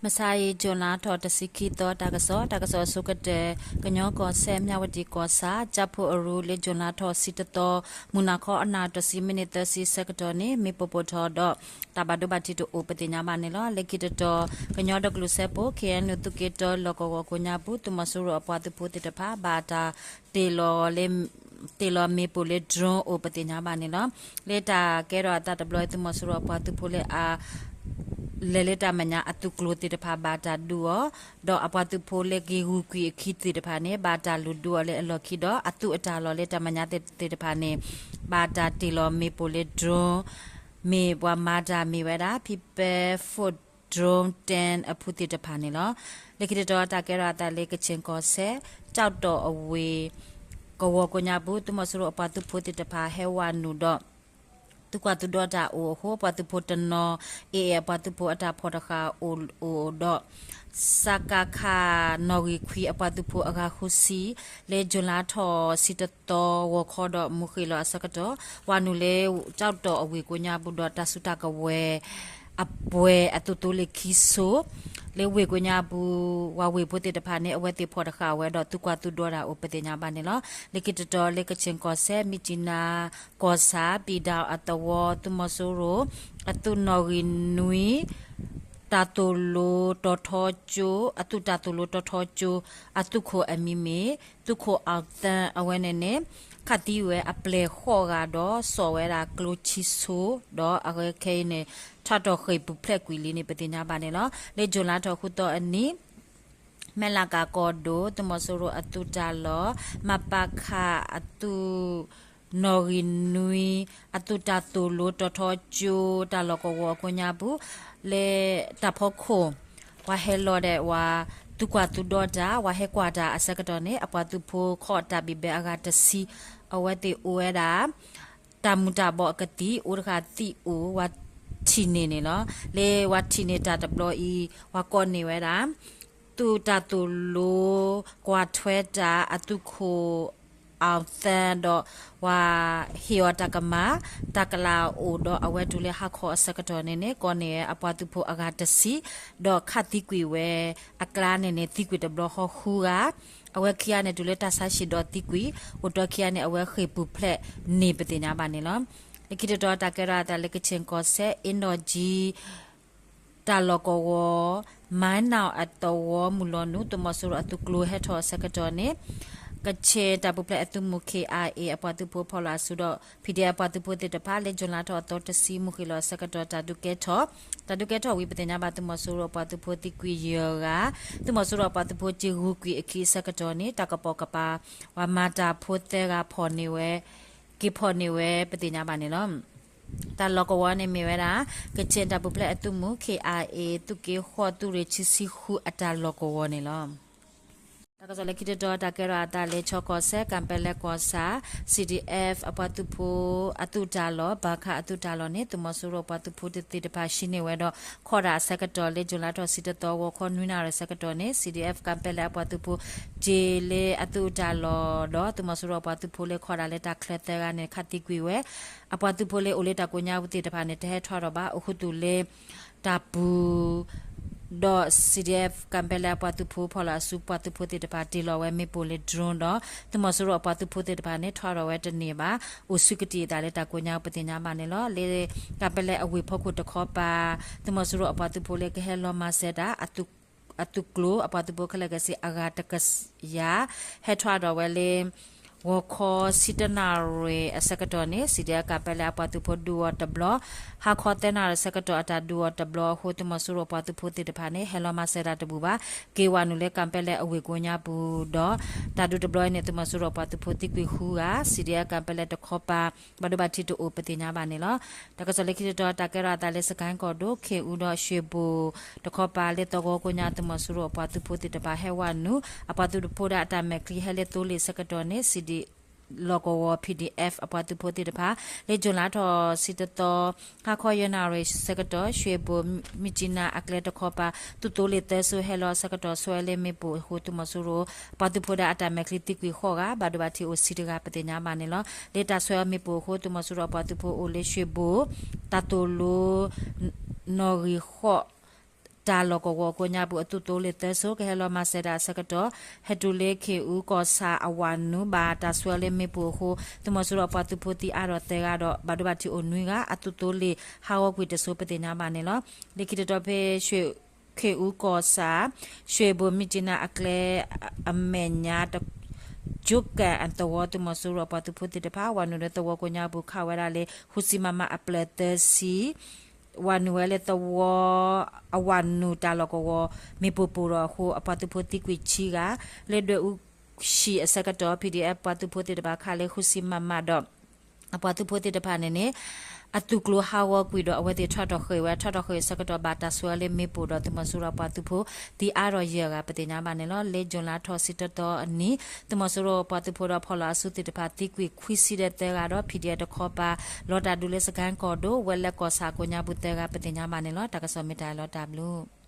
မုၢ်ဆါအံၤ ကၠူၤလါထီၣ်တဆံခံသီ တၢ်ကစီၣ်, တၢ်ကစီၣ်အဆိကတၢၢ် ကညီကီၢ်စဲၣ် မၠၣ်ဝတံၣ်ကီၢ်ဆၣ် ကၠၢ်ဖိအရူ လၢကၠူၤလါထီၣ်ဆံတသီ မုၢ်နၤခီ အနၣ်တဆံ မံးနံးသၢဆံဆၢကတီၢ်န့ၣ် မ့ၣ်ပိၢ်ပိၢ်ထီၣ်ဒီး တၢ်ဘၣ်ဒိဘၣ်ထံးတအိၣ် ပသ့ၣ်ညါဘၣ်န့ၣ်လီၤ. လၢခံတတီၤ ကညီဒီကလုာ်စၢဖှိၣ် ခ့ၣ်အဲၣ်ယူၣ် သုးက့တၢ လီၢ်ကဝီၤကိးညါပူၤ သုးမီၤစိရိၤအပှၤသုးဖိသ့ၣ်တဖၣ် ဘၣ်တၢ်တ့ၢ်လီၤ တ့ၢ်လီၤမ့ၣ်ပိၢ်လၢ drone အိၣ် ပသ့ၣ်ညါဘၣ်န့ၣ်လီၤ. လၢတၢ်ကဲထီၣ်အသးတဘျီအံၤ သုးမီၤစိရိၤအပှၤသုးဖိလၢအ လဲၤလၢတၢ်မဲာ်ညါအသုးကျိၤသ့ၣ်တဖၣ် ဘၣ်တၢ်ဒုးအီၤ, ဒီးအပှၤသုးဖိလၢက့ၤဂုာ်ကွံာ်အခံသ့ၣ်တဖၣ်န့ၣ် ဘၣ်တၢ်လူၤဒုးအီၤလၢအလီၢ်ခံဒီး အသုးအတၢ်လီၢ်လၢတၢ်မဲာ်ညါသ့ၣ်တဖၣ်န့ၣ် ဘၣ်တၢ်တ့ၢ်လီၤမ့ၣ်ပိၢ်လၢ drone မ့ၢ်ပှၤမၤတၢ်မ့ၢ်ဝဲဒၣ် People Force Drone Ten အဖုသ့ၣ်တဖၣ်န့ၣ်လီၤ. လၢခံတတီၤ တၢ်ကဲထီၣ်အသးလၢကခ့ၣ်ကီၢ်စဲၣ် ကၠီၣ်တီၣ်အဝ့ၢ် ကဝီၤကိးညါပူၤ သုးမီၤစိရိၤအပှၤသုးဖိသ့ၣ်တဖၣ် ဟဲဝဲနုာ်ဒီး သုးကွၢ်သုးဒီတၢ်အိၣ်အဃိ ပှၤသုးဖိတနီၤ AA အပှၤသုးဖိအတၢ်ဖီၣ်တဃာ်အိၣ်ဒီး စကခ နီၣ်ဂံၢ်ခွံအပှၤသုးဖိအဂၤဃုဆံ လၢကၠူၤလါထီၣ်ဆံတသီ ဂီၤခီဒီးမုၢ်ဃ့ၢ်လီၤအဆၢကတီၢ် ဝဲနုာ်လၢကၠီၣ်တီၣ်အဝ့ၢ်ကိးညါပူၤဒီး တၢ်စုတၢ်ကဝဲၤ အပှဲၤအသုးသိလ့ၣ်ခံဆိ လၢဝ့ၢ်ကိးညါပူၤ ပှၤဝ့ၢ်ဖိသ့ၣ်တဖၣ်န့ၣ် အဝဲသ့ၣ်ဖီၣ်တဃာ်ဝဲဒီးသုးကွၢ်သုးဒီတၢ်အိၣ် ပသ့ၣ်ညါဘၣ်န့ၣ်လီၤ. လၢခံတတီၤလၢကခ့ၣ်ကီၢ်စဲၣ် မြစ်ကြီးနား ကီၢ်ဆၣ် ပံၤဒၣ်အသဝီ သုးမီၤစိရိၤ အသုးနီၣ်ဂံၢ်နွံ တၢ်သိၣ်လိတီၤထီကၠိ အသုးတၢ်သိၣ်လိတီၤထီကၠိ အသုးခိၣ်အမံၤမ့ၢ် သုးခိၣ်အီၣ်သၢ အဝဲန့ၣ်န့ၣ် ခးသံဝဲအပျဲၢ်ဃိးဂၤဒီး စိာ်ဝဲဒၣ်ကျိခံဆိ ဒီးအဝဲခဲအံၤန့ၣ် ထးထီၣ်ဃ့ၢ်ပူၤဖျဲးကွံာ်လံန့ၣ် ပသ့ၣ်ညါဘၣ်န့ၣ်လီၤ. လၢကၠူၤလါထီၣ်ဃုသီအနံၤ မဲၢ်လးကၤကီၢ်ဒိၣ် သုးမီၤစိရိၤအသုးတၢ်လီၢ် မပခ အသုး နီၣ်ဂံၢ်နွံ အသုးတၢ်သိၣ်လိတီၤထီကၠိ တၢ်လီၢ်ကဝီၤအကိးညါပူၤ လၢတၢ်ဖီခိၣ် ပှၤဟဲလီၤဒီးဝဲ သုးကွၢ်သုးဒီတၢ် ပှၤဟဲကွၢ်တၢ်အဆၢကတီၢ်န့ၣ် အပှၤသုးဖိခီၣ်တၢ်ဘံၣ်ဘဲအဂၤတဆံ အဝဲသ့ၣ်အိၣ်ဝဲဒၣ် တၢ်မူၤတၢ်ဘှီးအကသံၣ် အိၣ်တဃာ်သံၣ်အိၣ် ပှၤထံၣ်န့ၢ်န့ၣ်လီၤ. လၢပှၤထံၣ်န့ၢ်တၢ်တဘျီအံၤ ပှၤကိးန့ၢ်ဝဲဒၣ် သုးတၢ်သိၣ်လိ ကွၢ်ထွဲတၢ် အသုးခိၣ် အီၣ်သၢ ဒီး ပှၤဟ့ၣ်အီၤတၢ်ကမၣ် တၢ်ကလၤအိၣ်ဒီးအဝဲတုၤလၢဟါခီအဆၢကတီၢ်န့ၣ်န့ၣ် ကိးန့ၢ်အပှၤသုးဖိအဂၤတဆံ ဒီးခးသံကွံာ်ဝဲ အကျါန့ၣ်န့ၣ် သံကွံာ်တဘျီဃီဃုဂၤ အဝဲခံဂၤန့ၣ် တုၤလၢတၢ်ဆါဟံၣ်ဒီးသံကွံာ် အိၣ်တ့ၢ်ခံဂၤန့ၣ် အဝဲဃ့ၢ်ပူၤဖျဲးန့ၣ် ပသ့ၣ်ညါဘၣ်န့ၣ်လီၤ. လၢခံတတီၤ တၢ်ကဲထီၣ်အသးလၢကခ့ၣ်ကီၢ်စဲၣ် အ့နီၣ်ကၠံ တၢ်လီၢ်ကဝီၤ မၤနၣ်အသဝီမုၢ်လီၤနုာ် သုးမီၤစိရိၤအသုးကျိၤဟဲထီၣ်အဆၢကတီၢ်န့ၣ် ကခ့ၣ်တၢ်ပူၤဖျဲးအသုးမုၢ် ခ့ၣ်အါအ့ၣ် အပှၤသုးဖိဖီၣ်လီၤအစုဒီး ဖံၣ်ဒ့ၣ် အပှၤသုးဖိသ့ၣ်တဖၣ် လၢကၠူၤလါထီၣ်အသီတဆံ မုၢ်ဃ့ၢ်လီၤအဆၢကတီၢ် တၢ်ဒုးကဲထီၣ် တၢ်ဒုးကဲထီၣ်ဝံၤ ပသ့ၣ်ညါဘၣ် သုးမီၤစိရိၤအပှၤသုးဖိသံကွံာ်ယဲၢ်ဂၤ သုးမီၤစိရိၤအပှၤသုးဖိက့ၤဂုာ်ကွံာ်အခံအဆၢကတီၢ်န့ၣ် တၢ်ကပိာ်ကပၤ ပှၤမၤတၢ်ဖိသၢဂၤဖီၣ်န့ၢ်ဝဲ က့ၤဖီၣ်န့ၢ်ဝဲ ပသ့ၣ်ညါဘၣ်န့ၣ်လီၤ. တၢ်လီၢ်ကဝီၤန့ၣ်မ့ၢ်ဝဲဒၣ် ကခ့ၣ်တၢ်ပူၤဖျဲးအသုးမုၢ် ခ့ၣ်အါအ့ၣ် သုးက့ဃီၣ်သုးရ့ၣ်ခံဆံဃုအတၢ်လီၢ်ကဝီၤန့ၣ်လီၤ. တၢ်ကစီၣ်လၢခံတတီၤ တၢ်ကဲထီၣ်အသးလၢခၠီကီၢ်စဲၣ် ကၣ်ပဲလဲၣ်ကီၢ်ဆၣ် CDF အပှၤသုးဖိ အသုးတၢ်လီၢ် ဘၣ်ခးအသုးတၢ်လီၢ်န့ၣ် သုးမီၤစိရိၤအပှၤသုးဖိသ့ၣ်တဖၣ် ဟံးန့ၢ်ဝဲဒီး ခီၣ်တၢ်အဆၢကတီၢ်လၢ ကၠူၤလါထီၣ်ဆံတသီ ဂီၤခီနွံနၣ်ရံၣ်အဆၢကတီၢ်န့ၣ် CDF ကၣ်ပဲလဲၣ်အပှၤသုးဖိ က့ၤလၢအသုးတၢ်လီၢ်ဒီး သုးမီၤစိရိၤအပှၤသုးဖိလၢခီၣ်တၢ်လၢတၢ်ချၢသၢဂၤန့ၣ် ခးသံကွံာ်ဝဲ အပှၤသုးဖိလၢအိၣ်လၢတၢ်ကိးညါပူၤသ့ၣ်တဖၣ်န့ၣ် တဟဲထွဲဒီးဘၣ် အိၣ်ဃုာ်သုးလၢ တၢ်ပူၤ ဒီး CDF ကၣ်ပဲလဲၣ်အပှၤသုးဖိဖီၣ်လီၤအစုပှၤသုးဖိသ့ၣ်တဖၣ် တ့ၢ်လီၤဝဲမ့ၣ်ပိၢ်လၢ drone ဒီး သုးမီၤစိရိၤအပှၤသုးဖိသ့ၣ်တဖၣ်န့ၣ် ထွဲဒီးဝဲတန့ၢ်ဘၣ် အိၣ်ဆူၣ်ကတံာ်အသးလၢတၢ်ကိးညါပသ့ၣ်ညါဘၣ်န့ၣ်လီၤ. လၢ ကၣ်ပဲလဲၣ်အဝ့ၢ်ဖီခိၣ်တခီပၤ သုးမီၤစိရိၤအပှၤသုးဖိလၢကဟဲလီၤမၤစၢၤတၢ် အသုးကျိၤအပှၤသုးဖိခဲလၢာ်ခဲဆ့အဂၤတကယၤ ဟဲထွဲဒီးဝဲလၢ ဂီၤခီဆံတနၣ်ရံၣ်အဆၢကတီၢ်န့ၣ် CDF ကၣ်ပဲလဲၣ်အပှၤသုးဖိဒုးအီၤတဘျီ, ဟါခီသၢနၣ်ရံၣ်အဆၢကတီၢ်အတၢ်ဒုးအီၤတဘျီအဃိ သုးမီၤစိရိၤအပှၤသုးဖိသ့ၣ်တဖၣ်န့ၣ် ဟဲလီၤမၤစၢၤတၢ်တဘူၣ်ဘၣ်, က့ၤဝဲနုာ်လၢကၣ်ပဲလဲၣ်အဝ့ၢ်ကိးညါပူၤဒီး တၢ်ဒုးတဘျီအံၤန့ၣ် သုးမီၤစိရိၤအပှၤသုးဖိသံကွံာ်ဃုဂၤ, CDF ကၣ်ပဲလဲၣ်တခီပၤ ဘၣ်ဒိဘၣ်ထံးတအိၣ်ပသ့ၣ်ညါဘၣ်န့ၣ်လီၤ. တၢ်ကစီၣ်လၢခံတတီၤ တၢ်ကဲထီၣ်အသးလၢစကဲၣ်ကီၢ်ဒိၣ် ခ့ၣ်အူဒီး ရွှ့ၣ်ဘိၣ်တခီပၤလၢသဝီကိးညါ သုးမီၤစိရိၤအပှၤသုးဖိသ့ၣ်တဖၣ်ဟဲဝဲနုာ် အပှၤသုးဖိဒၣ်အတၢ်မဲာ်ချံဟဲလၢသိလ့ၣ်အဆၢကတီၢ်န့ၣ် စံးဒံး လီၢ်ကဝီၤ PDF အပှၤသုးဖိသ့ၣ်တဖၣ် လၢကၠူၤလါထီၣ်ဆံတသီ ဟါခီယဲၢ်နၣ်ရံၣ်အဆၢကတီၢ် ရွှ့ၣ်ဘိၣ် မြစ်ကြီးနား အကျဲတခီပၤ သုးသိလ့ၣ်သၢစိၤဟဲလီၤအဆၢကတီၢ် ဆွဲလၢမ့ၣ်ပိၢ်အဃိ သုးမီၤစိရိၤ ပှၤသုးဖိဒၣ်အတၢ်မဲာ်ချံသံကွံာ်ဃိးဂၤ ဘၣ်ဒိဘၣ်ထံးအိၣ်ဆံတဂၤပသ့ၣ်ညါဘၣ်န့ၣ်လီၤ. လၢတၢ်ဆွဲအီၤမ့ၣ်ပိၢ်အဃိ သုးမီၤစိရိၤအပှၤသုးဖိအိၣ်လၢရွှ့ၣ်ဘိၣ် တၢ်သိၣ်လိ နီၣ်ဂံၢ်ဃိး တၢ်လီၢ်ကဝီၤကိးညါပူၤ အသုးသိလ့ၣ်သၢစိၤ ကဟဲလီၤမၤစၢၤတၢ်အဆၢကတီၢ် ဟဲတုၤလၢခ့ၣ်အူကီၢ်ဆၣ်အဝၢ်နုာ် ဘၣ်တၢ်ဆှၢလၢမ့ၣ်ပိၢ်အဃိ သုးမီၤစိရိၤပှၤသုးဖိသံအါထီၣ်သၢဂၤဒီး ဘၣ်ဒိဘၣ်ထံးအိၣ်နွံဂၤ အသုးသိလ့ၣ်ဟးဂီၤကွံာ်တစိၤ ပသ့ၣ်ညါဘၣ်န့ၣ်လီၤ. လၢခံတတီၤဖဲ ခ့ၣ်အူကီၢ်ဆၣ် ရွှေဘိုမြစ်ကြီးနား အကျဲအမဲာ်ညါ ကၠိကၣ်အသဝီ သုးမီၤစိရိၤအပှၤသုးဖိသ့ၣ်တဖၣ် ဝၤနုာ်လၢသဝီကိးညါပူၤ ခးဝဲဒၣ်လၢ ဃုဆံ မမ အပျၢၢ်သၢဆံ ဝၤနုာ်ဝဲလၢသဝီ အဝၤနုာ်တၢ်လီၢ်ကဝီၤ မ့ၣ်ပိၢ်ပိၢ်ထီၣ်အဃိ အပှၤသုးဖိသံကွံာ်ဆံဂၤ လၢဒွဲၣ်အူဆံးအဆၢကတီၢ် ပီၣ်ဒံၣ်အဲၣ် ပှၤသုးဖိသ့ၣ်တဖၣ်ခးလၢ ဃုဆံ မမ ဒီး အပှၤသုးဖိသ့ၣ်တဖၣ်န့ၣ်န့ၣ် အသုးကျိၤဟးဂီၤကွံာ်ဒီး အဝဲသ့ၣ်ထီၣ်ထီၣ်ဃ့ၢ်ဝဲ ထီၣ်ထီၣ်ဃ့ၢ်အဆၢကတီၢ် ဘၣ်တၢ်ဆှၢလၢမ့ၣ်ပိၢ်ဒီး သုးမီၤစိရိၤပှၤသုးဖိ သံအါထီၣ်ယဲၢ်ဂၤ ပသ့ၣ်ညါဘၣ်န့ၣ်လီၤ. လၢကၠူၤလါထီၣ်ဆံတသီအနံၤ သုးမီၤစိရိၤပှၤသုးဖိဒီးဖီၣ်လီၤအစုသ့ၣ်တဖၣ် သံကွံာ်ခွံဆံဒီးသၢဂၤဒီး ပီၣ်ဒံၣ်အဲၣ် တခီပၤ လီၤတၢ်ဒုးလၢစကဲၣ်ကီၢ်ဒိၣ် ဝဲလၢကီၢ်ဆၣ်ကိးညါပူၤသၢဂၤ ပသ့ၣ်ညါဘၣ်န့ၣ်လီၤ. တၢ်ကစီၣ်မ့ၢ်တၢ်အံၤလီၤ တၢ်ဘျုး